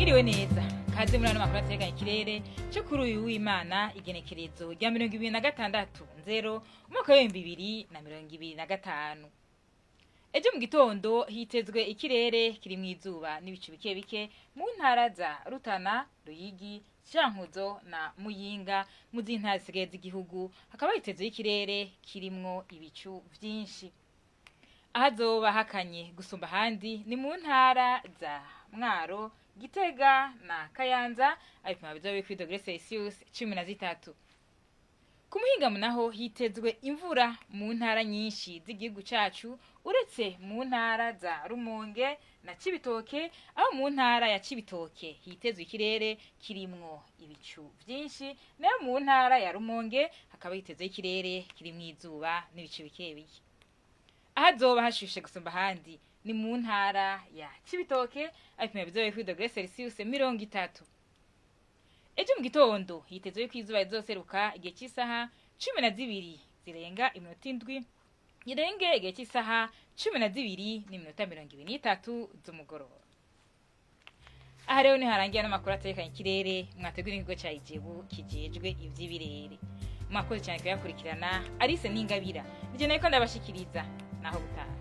Mwiriwe neza, kaze muri ano makuru ateganya ikirere cyo kuri uyu w'Imana, igenekerezo rya 26 Nzero umwaka wa 2025. Ejo mu gitondo hitezwe ikirere kirimwo izuba n'ibicu bike bike mu ntara za Rutana, Ruyigi, Cankuzo na Muyinga. Mu zindi ntara zisigaye z'igihugu hakaba hitezwe ikirere kirimwo ibicu vyinshi. Ahazoba hakanye gusumba ahandi ni mu ntara za Mwaro, Gitega na Kayanza, aho ibipimo bizoba biri kuri dogere Celsius 13. Ku muhingamo naho hitezwe imvura mu ntara nyinshi z'igihugu cacu, uretse mu ntara za Rumonge na Cibitoke, aho mu ntara ya Cibitoke hitezwe ikirere kirimwo ibicu vyinshi, nayo mu ntara ya Rumonge hakaba hitezwe ikirere kirimwo izuba n'ibicu bike bike. Ahazoba hashushe gusumba ahandi ni mu ntara ya Cibitoke, aho ibipimo bizoba biri kuri dogere Celsius 30. Ejo mu gitondo hitezwe yuko izuba rizoseruka igihe c'isaha 7:07, irenge igihe c'isaha 12:23 z'umugoroba. Aha rero niho harangiye ano makuru ategekanya ikirere mwateguye n'ikigo ca Ijebu kijejwe ivy'ibirere. Mwakoze cyane kuyakurikirana. Alice Ningabira nije nariko ndabashikiriza, naho gutaha.